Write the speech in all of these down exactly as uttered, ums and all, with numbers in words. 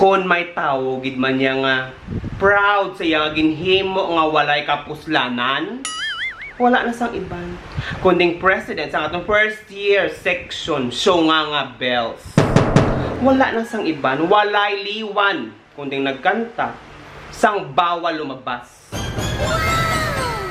Kon may tawo gid man niya nga proud sa iya nga ginhimo nga walay kapuslanan, wala na sang iban kunding president sang atong first year section, Siunga nga Bells. Wala na sang iban, walay liwan kunding nagkanta sang bawal lumabas.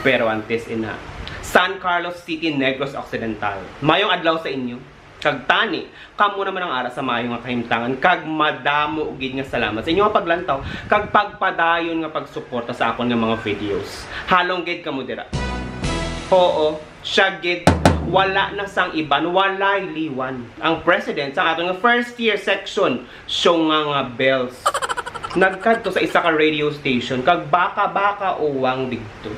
Pero antes ina, San Carlos City, Negros Occidental. Mayong adlaw sa inyo. Kag tani, kamo naman ang ara sa maayo nga kahimtangan, kag madamo gid nga salamat sa inyo nga paglantaw kag pagpadayon nga pagsuporta sa akon nga mga videos. Halong gid kamo dira. Oo, siya gid, wala na sang iban, walay liwan. Ang president sa aton nga first year section, Siunga nga Bells, nagkadto sa isa ka radio station kag baka-baka uwang didto.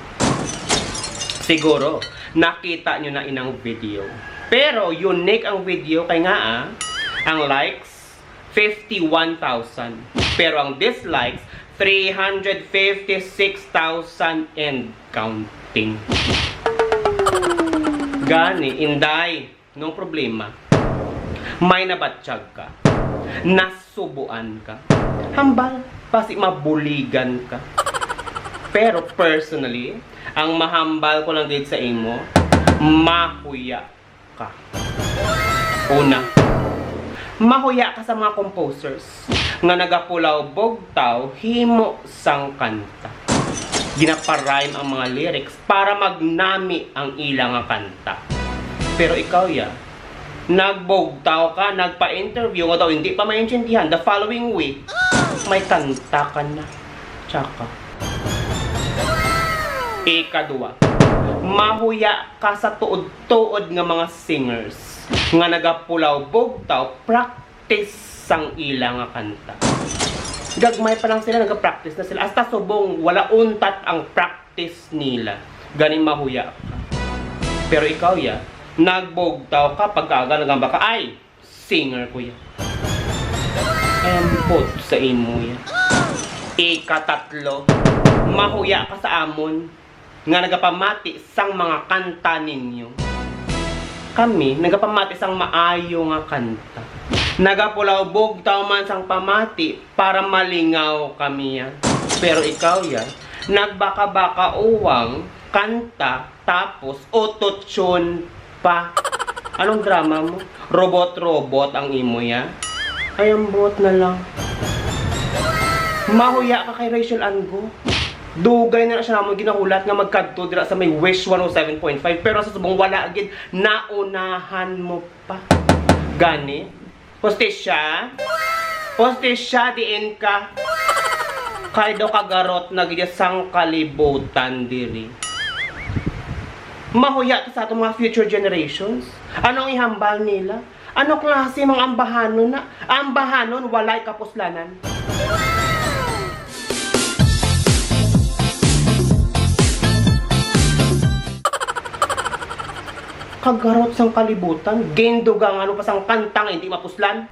Siguro, nakita nyo na inang video. Pero unique ang video kay nga, ah, ang likes, fifty-one thousand. Pero ang dislikes, three hundred fifty-six thousand and counting. Gani, Inday, no problema. May nabatyag ka. Nasubuan ka. Hambal, basi mabuligan ka. Pero personally, ang mahambal ko lang gid sa imo, mahuya ka. Una, mahuya ka sa mga composers nga nagapulaw bugtaw himo sang kanta. Ginaparhyme ang mga lyrics para magnami ang ila nga kanta. Pero ikaw, ya, nagbugtaw ka, nagpa-interview nga daw hindi pa maintindihan. The following week, may kanta ka na. Tsaka, ikadua, mahuya ka sa tuod-tuod nga mga singers nga nagapulaw bugtaw practice sang ila nga kanta. Gagmay pa lang sila, nagapractice na sila. Hasta subong wala untat ang practice nila. Gani mahuya ka. Pero ikaw, ya, nagbugtaw ka, pagkaaga nagamba ka, "Ay, singer ko, ya." Ambot sa imo, ya. Ikatatlo, mahuya ka sa amon nga nagapamati sang mga kanta ninyo. Kami nagapamati sang maayo nga kanta. Nagapulaw bugtaw man sang pamati para malingaw kami, ya. Pero ikaw, ya, nagbaka-baka uwang kanta tapos autotune pa. Anong drama mo? Robot-robot ang imo, ya? Ay, ambot na lang. Mahuya ka kay Rachel Ann Go. Dugay na na siya namon ginahulat nga magkadto dira sa may Wish one oh seven point five, pero sa subong wala gid, naunahan mo pa. Gani, hustisya? Hustisya, diin ka? Kay daw kagarot na gid sang kalibutan diri. Mahuya to sa atong mga future generations. Ano ang ihambal nila? Ano klase mga ambahanon na? Ambahanon, walay kapuslanan. Kagarot sang kalibutan, gindugang ano pa sang kanta nga hindi mapuslan.